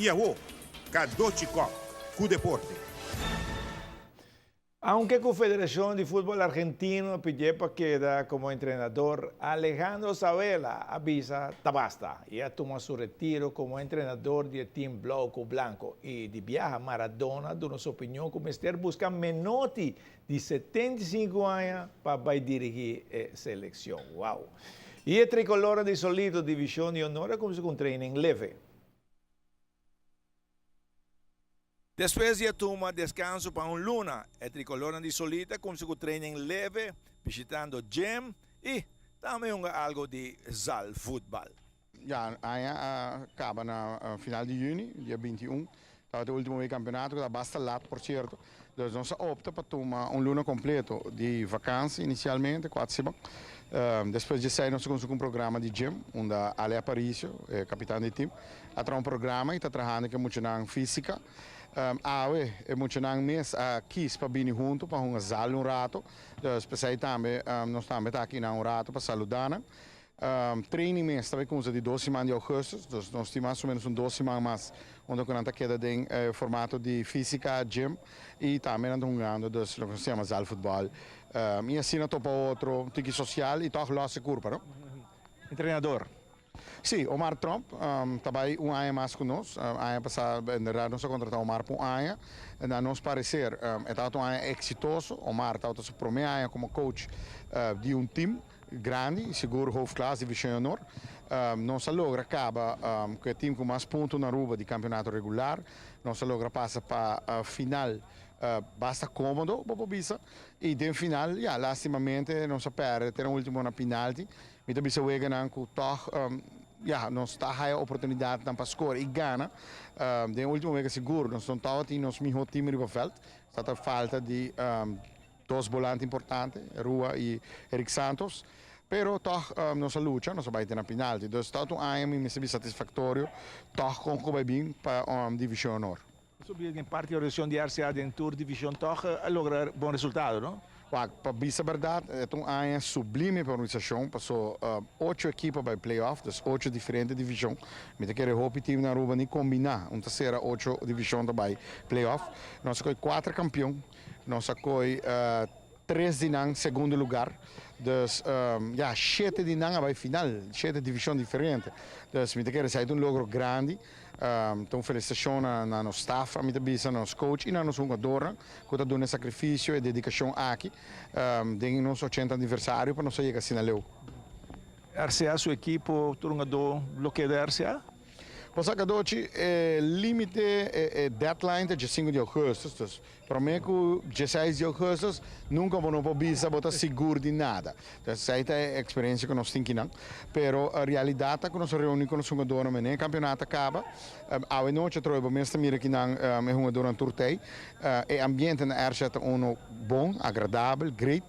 I awo, Cadochi Kock ku deporte. Aunke ku Federashon di Futbol Argentino a pidié pa keda komo entrenador, Alejandro Sabella a bisa ta basta i a tuma su retiro komo entrenador di e tim blou ku blanko. I di biaha Maradona a duna su opinion ku mester buska Menotti di 75 aña pa bai dirigí e selekshon. Wow! I e trikolornan di Solito Divishon di Honor a kuminsá ku un training leve. Despues di a tuma deskanso pa un luna, e trikolornan di Solita kumsa ku training leve, bishitando gym i tambe hunga algo di zaalvoetbal. Ya, aña a kaba na final di yüni, dia 21. Tabata e ultimo wei kampeonato, ku ta basta lat por sierto. Dus nos a opta pa tuma un luna kompleto di vakansi inisialmente, kuater siman. Despues di esei nos a kuminsá ku un programa di gym, unda Ale Aparicio, e kapitan di tim, a traha un programa i ta trahando ku e muchanan físika. Awe e muchanan mes a kis pa bini huntu pa hunga zal un rato. Dus p'esei tambe nos tambe ta aki nan un rato pa saludá nan. Training mes ta bai kumsa di dos siman di augustus, dus nos tin mas o menos un dos siman mas unda ku nan ta keda den e formato di físika, gym i tambe nan ta hungando dus loke nos ta yama zaalvoetbal. I asina topa otro, un tiki sosial i tòg lòs e kurpa, no? Entrenador. Sí, Omar Tromp ta bai un aña mas ku nos. Aña pasá en bèrdat nos a kontratá Omar pa un aña. Na nos pareser e tabata un aña eksitoso. Omar tabata su promé aña komo coach di un tim grandi i sigur hoofdklas Divishon Honor. Nos a logra kaba ku e tim ku mas punto na Aruba di kampeonato regular. Nos a logra pasa pa final basta kómodo, bo por bisa. I den final, ya, lastimamente nos a pèrdè te na último na pinalti. Mi ta bisa weganan ku tòg, ya, nos ta haya oportunidatnan pa skor i gana. Den e último wega sigur nos no tabatin nos mihó tim riba vèlt. Ta ta falta di dos bolante importante, Rua i Eric Santos. Pero tòg nos a lucha, nos a bai te na pinalti. Dus tabata un aña mi mester bisa satisfaktorio tòg kon ku bai bin pa Divishon Honor. Subi den parti organisacion di RCA den tur division toch a logra bon resultado, no? Wak, pa bisa berdad, e ta un aña sublime pa organisacion, paso ocho ekipo bai play-off, dus ocho diferente division. Mi ta kere hopi team na Aruba ni combina un ta cera ocho division ta bai play-off. Nos a coy cuater campeon, nos a coy tres di nan segundo lugar, dus ya, shete di nan a bai final, shete division diferente. Dus mi ta kere esai ta un logro grandi. Ta un felicitacion na nos staff, ami ta bisa, na nos coach y na nos hungadornan cu ta duna e sacrificio, e dedicacion aki den nos 80 aniversario pa nos a yega asina leu. RCA su ekipo tur hungador lo keda RCA? Bo sa Cadochi, e limite, e deadline ta 15 di augustus, dus Prome ku dieseis di ougùstùs nunka bo no por bisa bo ta sigur di nada. Entonces esei ta e eksperensia ku nos tin kinan. Pero realidat ta ku nos a reuni ku nos hungadornan mene e kampionato a kaba. Awe nochi atrobe bo mes ta mira kinan e hungadornan tur tei. E ambiente na RCA ta uno bon, agradabel, great.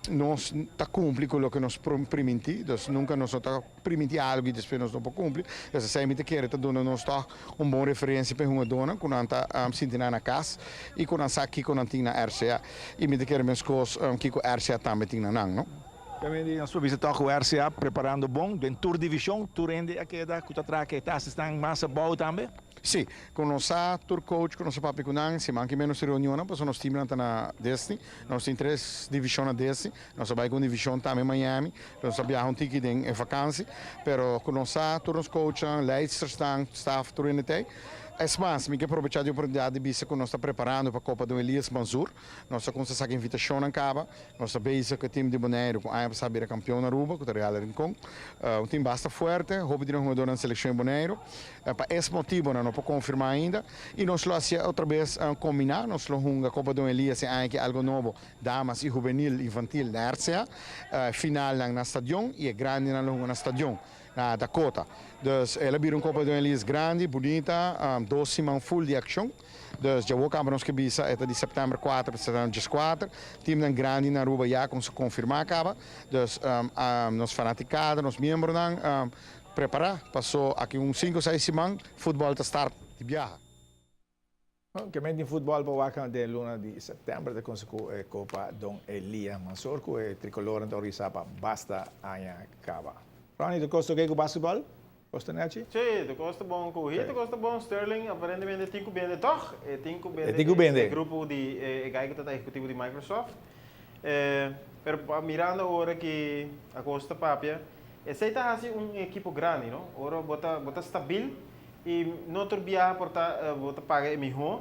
Nos ta cumpli cu loke nos primintí, dus nunca nos no ta primintí algo y despues nos no por cumpli. Dus esey mi ta kere ta duna nos tog un bon referencia pa e hungadornan cu nan ta sinti nan na cas y cu nan sa kico nan tin na RCA. Y mi ta kere mescos kico RCA tambe tin na nan, no? Tambe di nos por bisa tog cu RCA preparando bon den tur division, tur hende a keda cu ta traha ke tas esnan mas abou tambe. Sí, ku nos sa tur coach ku nos a papia ku nan, siman ki menos reunionnan pasobra nos teamnan ta na Disney. Nos tin tres divishon na Disney, nos a bai ku un divishon tambe Miami, nos a biaha un tiki den e vakansi, pero ku nos sa tur nos coachnan, leidstersnan, staf tur hende t'ei. Es mas, mi ke probechá di oportunidat di bisa ku nos ta preparando pa Kopa Don Elias Manzoor. Nos a kumsa saka invitashonnan kaba. Nos ta bezig ku e team di Boneiru ku aña pasá bira kampion na Aruba ku ta Real Rincon. Un team basta fuerte, hopi di nos hungadornan selekshon di Boneiru. Pa es motibo nan no por konfirmá ainda. I nos lo hasié otra bes kombiná, nos lo hunga Kopa Don Elias e aña aki algo nobo, damas i hubenil, infantil na RCA. Finalnan na stadion i e grandinan lo hunga na stadion na Dakota. Dus el a bira un Kopa Don Elias grandi, bunita, dos siman ful di akshon. Dus djawo kamba nos ke bisa e ta di sèptèmber kuater pa sèptèmber 14. Timnan grandi na Aruba ya kon sa konfirmá kaba. Dus nos fanatikada, nos miembronan prepará paso aki un sinku o seis siman futbòl ta start di biaha. Ke men tin futbòl pa wak den luna di sèptèmber ta konse ku e Kopa Don Elia Mansor ku e trikolornan ta organisá pa basta aña kaba. Ronnie, ta kos oke ku basketbòl? Kos ta nechi? Sí, tur kos ta bon ku Heat, tur kos ta bon. Sterling aparentemente tin ku bende tòg. E tin ku bende E tin ku bende. E grupo di e guy ku ta ehekutivo di Microsoft. Pero mirando ora ki Acosta papia, esei ta hasi un ekipo grandi, no? Ora bo ta bo ta stabil i no tur biaha por ta bo ta paga e mihó,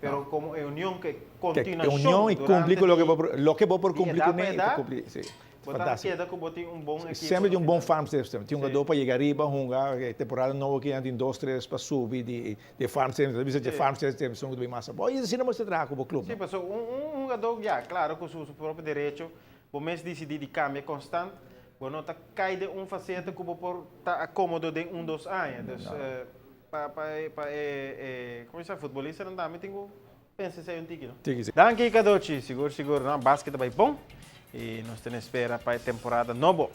pero komo e union ku e E union kontinuashon i kumpli durante ku loke di bo por loke bo por di kumpli edat kuné pa i ta edat. kumpli, sí. Bo ta Fantástico. keda ku bo tin un bon ekipo Semper tin un bon final. farm system. Tin un Sí. gadó pa yega ariba, hunga. E temporada nobo aki nan tin dos, tres pa subi di e farm system. Ta bisa dje Sí. farm system esun ku ta bin mas abou. I asina mester traha ku bo club, Sí, no? pasobra un un hungadó, ya, klaro ku su su propio derecho, bo mes disidí di kambia konstant, bo no ta kai den un faseta ku bo por ta akomodo den un dos aña. Dus No. pa pa e pa e e komo sa futbolistanan tambe tin ku Pensa esei un tiki no. Tiki si. Danki Cadochi, sigur sigur no, basket ta bai bon y nos ta na espera pa e temporada nobo.